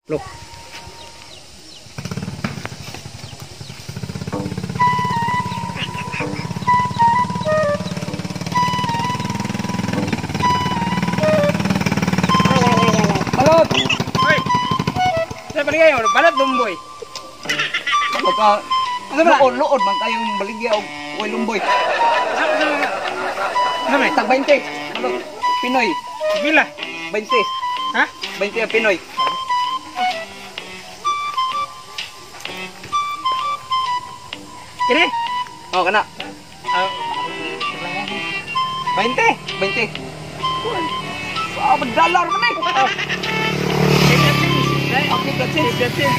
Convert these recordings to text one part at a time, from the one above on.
Look. Balot! Hoy. Sa paligay, balot lumboy. Balot ka. Ano ba? Luod, luod man kayong baligya og way lumboy. Ano man? Tag 20. Balot. Pinoy. Pila? 20. Ha? 20 ang Pinoy. Kini? Oh, kana. Ah, 20. 20. Ah, dollar man eh. Oh. Okay, that's it.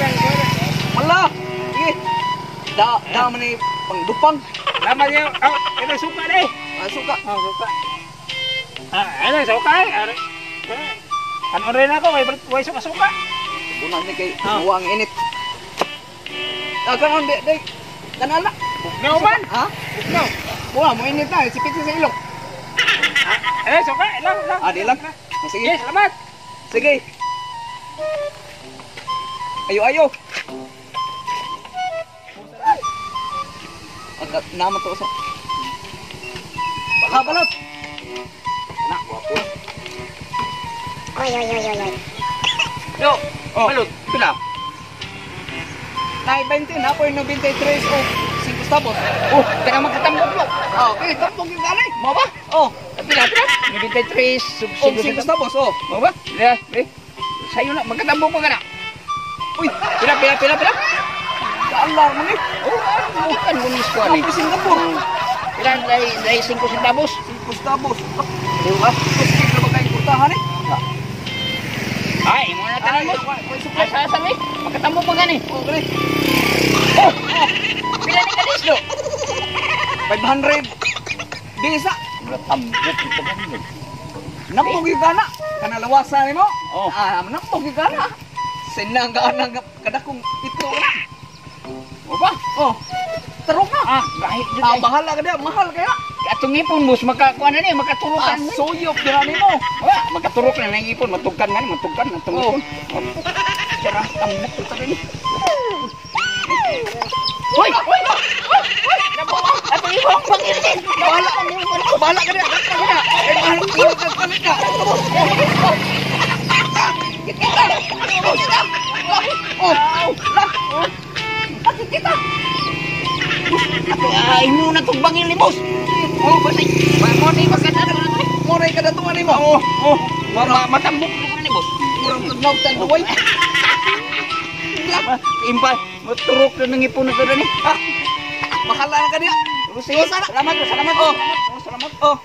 Wala. Sige. Da, da man eh pangdupang. Lama niya. Oh, ito suka deh. Ah, suka. Oh, suka. Ah, ano suka eh. Ano rin ako, way suka-suka. Bunan ni kay Ah. muwa ang init. Ah, kanon di di. Kanala. Bugnaw man. Ha? Bugnaw. Buwa mo init na, sipit sa ilong. Ah, eh, suka. Lang, lang. Ah, di lang. Ah, sige. Sige, salamat. Sige. Ayo, ayo. Agad naman to sa. Ah, balot. Anak, wapo. Oy, oy, oy, oy, oy. Yo, Oh. Balot, pila? Nay 20 na po yung 23 o 5 centavos. Oh, kana magkatambok lo. Ah, okay, tambok yung ganay. Mo ba? Oh, Pila, pila? 93 sub o 5 centavos, oh. Mo ba? Pila, eh. Sayo na, magkatambok mo ka na. Uy, Pila, pila, pila, pila. dollar man eh. Oh, ano kan mo ni squad eh. Tapos Singapore. Pila, dahil dahil 5 centavos. 5 centavos. Di ba? Kustig na ba kayong kurtahan eh? Ay, mo na tanan mo. Asa asa mi? Magkatambok mo gani. Oh, gani. Oh, pila ni kadis do? 500. Bisa. Tambok ito gani. Nampog yung gana. Kanalawasan nimo. Oh. Ah, nampog yung gana. Sinang ka nang kadakong ito na. Mo ba? Oh. Tarong na. Ah, gahit jud. Ah, bahala ka diya, mahal kaya. Atong ipon boss, makakuan na ni, Ah, makaturukan ni. suyop dira nimo. Wa, makaturok na nang ipon, matugkan nga ni, matugkan na atong Oh. ipon. Tara, tambok ito rin. Hoy! Hoy! Hoy! Nabuwa! Atong ipon, pangirsin! Bahala ka nimo. Bahala ka diya. Bahala ka diya. Eh, mahal ka palit ka. Kita. Kita. Oh, lah. Kita. Ay, mo na itong bangil ni boss! Oh, basta, mo na yung magkataro na ito eh. Moray ka datungan nimo. Oo, oh, matambok na ni boss. Murang tugnaw tanduay. Impa, maturok na ng ipon na ito rin eh. Ah, bahala na ka diya. Sige, salamat, salamat. Oh. Oh, salamat. Oh.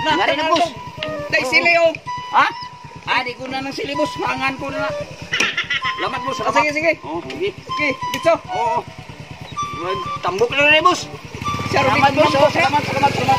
Na, Ngari na, boss. Dai sili oh. Ha? Ah, di ko na ng sili, boss. Maangan ko na. Salamat, boss. Ah, Salamat. sige, sige. Oh, sige. Sige, dito. Oo. Tambok na rin, boss. Salamat, Salamat, boss. boss. Salamat, salamat, salamat.